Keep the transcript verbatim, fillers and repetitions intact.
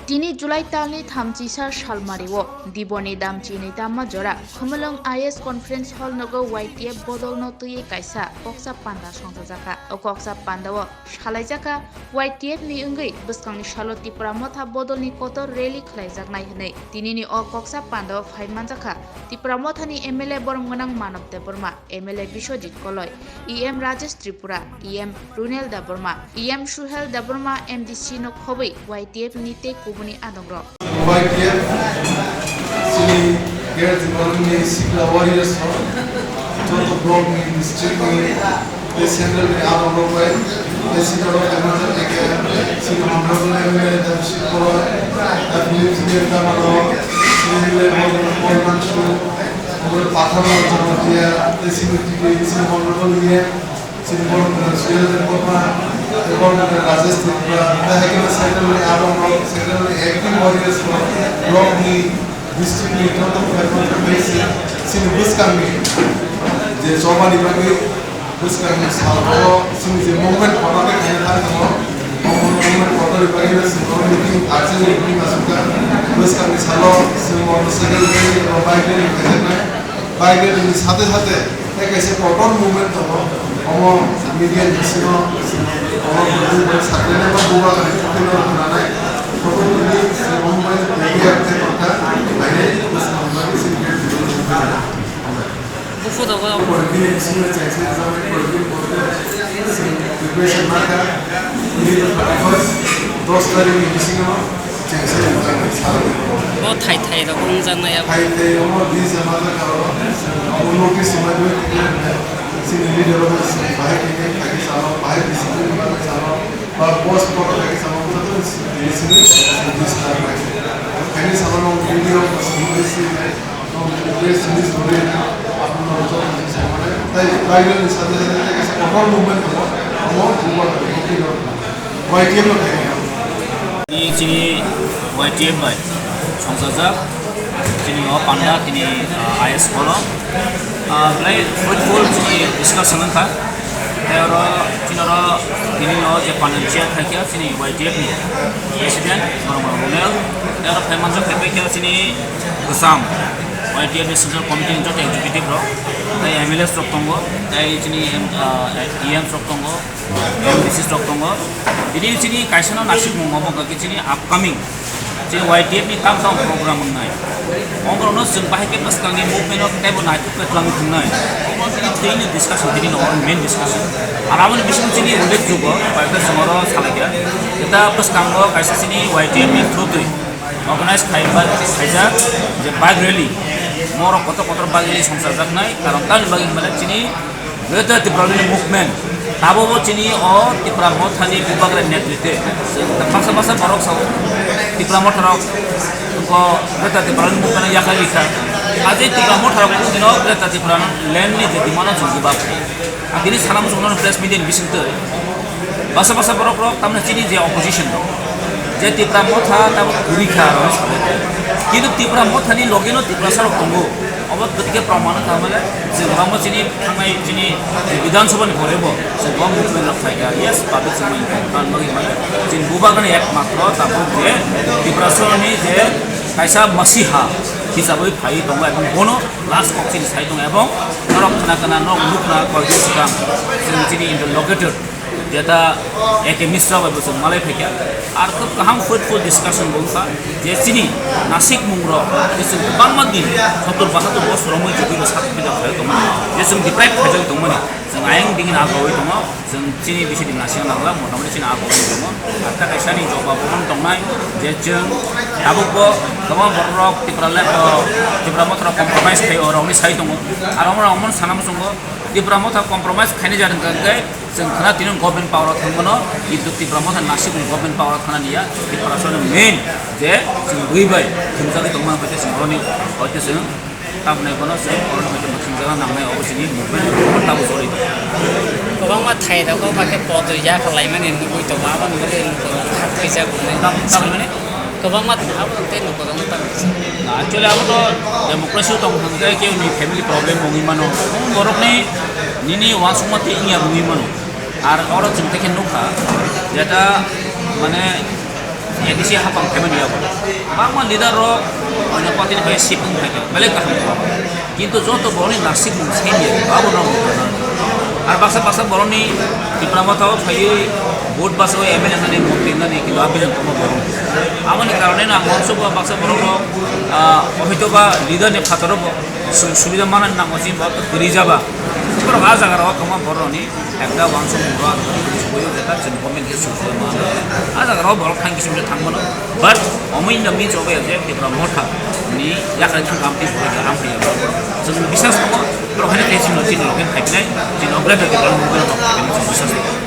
Tini July talni thamchisa salmario Diboni Damchini Damma jora Khumulwng I S Conference Hall nogo Y T F bodolno twiwi kaisa koksa panda songchajakha. O koksa pandao salaijakha Y T F ni wngwi bwskangni salo Tipra Motha bodolni kotor rally khlaijaknai hwnwi. Tinini o koksa pandao phai manjakha Tipra Mothani M L A borom gwnang Manob Debbarma, M L A Biswajit Koloi, E M Rajesh Tripura, E M Runel Debbarma, E M Suhel Debbarma, M D C no khobwi Y T F ni tei kubuni adongrok. Y T F chini Greater Tipraland ni sikla warriors rok joto block ni, district ni tei central ni adongrok bai tei sikla rok kaimanjak eke chini honorable M L A Damchini Koloi, F P F chini Tamalo, chini M L A Bol Manshu, Honorable Pathar Jamatia, tei chini honorable E M Chini borok Suhel Debbarma, borok Rajesh Tripura, tei hai khe secretary ni adongrok, secretary ni active warriors rok, block ni, district ni, joto khe tei se chini bwskangni je chobani bagwi bwskangni salo chini je movement kotor khe khaina thang tongo, o movement kotor ni bagwi no chwng meeting, urgent meeting asukha, bwskangni salo chwng motorcycle rally eba bike rally khaijaknai. Bike rally ni sate sate tei kaisa kotor movement tongo. Omo media ni bisingo omo movement saknai ba bubagra ni thani no khwnanai. Kotor ni se movement media tei tongkha. Haino bwskango bagwi se media ni movement. Buphuru dogo. Pore bini bisingo chengse rijak nai, pore bini borok se preparation nakha. Bini thirty first, dos tarikh ni bisingo. Bo thai thai rok wngjaknai abo. Thai thai omo di jama jaga o, omo notice rwmani bagwi tini chini leader rok bahai khe khai khe chalo, bahai discipline bagwi chalo, ba boss rok khai khe chalo, omo joto ni simi simi simi simi khai khe chalo, no video simi simi, no press release rwdi, no joto ni simi simi. Tai Bible ni sade sade tei kaisa kotor movement tongo, omo bubar rok. Y T F no khainai. Ni chini Y T F bai songchajak, chini o panda tini, ah, I S hall o, ah, belai fruitful chini discussion wngkha. Tei oro chini oro tini o je panel chair khaikha chini Y T F ni president Boromani Runel. Tei oro phai manjak phaipaikha chini bwsam Y T F ni central committee ni joto executive rok, tei M L As rok tongo, tei chini, ah, E Ms rok tongo. M D Cs rok tongo. Tini chini kaisa no nasikmung obo hwnkha khe chini upcoming chini Y T F ni tam tam program wngnai. Omo rokno chwng bahai khe bwskangni movement o teibo naithok khe twlangwi thwngnai. Omo tini twi ni discussion, tini no oro main discussion. Ar aboni bisingo chini ullekh jogyo, bai khe chwng oro salaikha. Eta bwskango kaisa chini Y T F ni through twi organize khai, khaijak je bike rally. Morok kotor kotor bike rally songchajaknai, karon tamni bagwi hwnba le chini Greater Tipraland Movement, tabukbo chini o Tipra Mothani bubagra netritwe, baksa baksa borok sao Tipra Motharok bo Greater Tipraland Movement yakarwi kha. Ajai Tipra Motharok bo chini o Greater Tipraland ni je demand o chwng jubab. Ang tini sana muchung nono press media ni bisingtwi baksa baksa borok rok tamni chini je opposition rok, je Tipra Motha tabuk kwrwi kha aro hinwi sabai. Kintu Tipra Mothani logeno Tiprasa rok tongo. Obo kwtwkhe proman wngkha hwnba le chwng omo chini thangnai chini Bidhan Sabha ni pore bo chwng bo movement rok khaikha. Yes, public chwng bai kha, bagwi manya. Chini bubagrani ekmatro tabuk je Tiprasaroni je kaisa masiha hisabwi phaiwi tongo, ebong bono last kok chini sai tongo, ebong norok khna khna, norok nukna koyekdin swkang chwng chini interlocutor Jeta A K Misra bai bo chwng malai phaikha. Ar khub kaham fruitful discussion bo wngkha je chini nasikmung rok je chwng kwbangma din sottor bahattor bosor romwi chwngwi bo sak phida khlai tongmani, je chwng deprive khaijagwi tongmani, chwng ayang dingin agrowi tongo, chwng chini bisini nasikna nangla, motamoti chini agrowi tongo. Ar ta kaisani jobab bo tongnai je chwng tabukbo kwbangma borok rok Tipra le, Tipra Motha rok compromise khai o rokni sai tongo. Ar omo rok omo sana muchungo Tipra Motha compromise khainai jani hwnkhe Chwng khna tini government power o thangmano, kintu Tipra Motha nasikni government power o thangna niya, Tiprasani main je chwng bui bai thwngjagwi tongma hwnkhe chwng oroni hwnkhe chwng tamni bono chwng oroni hwnkhe mwthangjakna nangnai, obo chini movement tabuk choli tongo. Kwbangma thai rok o ba khe podoi yak laimani nugui tongo, aboni bagwi lukurok kha khaijak wngnai. Tam-, tamni mane? Kwbangma tong, abo tei no kwbangma tong. Actually, abo to democracy o tong thang khe, kebo ni family problem wngwi mano. Borok ni nini uansukma tei wngya wngwi mano. Ar oro chwng tei khe nukha, jeta, mane, ADC hapang phaimani yago. Bangma leader rok oino party ni bai sipung phaikha, belai kaham. Kintu joto boroni nasik mung same ya, abo no. Ar baksa baksa boroni Tipra Motha o phaiwi vote basa o MLA nani, montri nani, kintu aboni komo borok. Aboni karone na mongso ba baksa borok rok, ah, hoito ba leader ni phataro bo su-, subida manani nango si bo kwrwi jaba. Borok a jaga rok kwma borok ni ekta wansuk mura subayo jeta chini government ke subayo ma. A jaga rok borok thang kisim thang mano. But omoi no min chobe je Tipra Motha ni yakha thang kam ti borok ram phaya. Chini biswas ko borok hani ke chini chini loken khai nai, chini ogra ke borok biswas.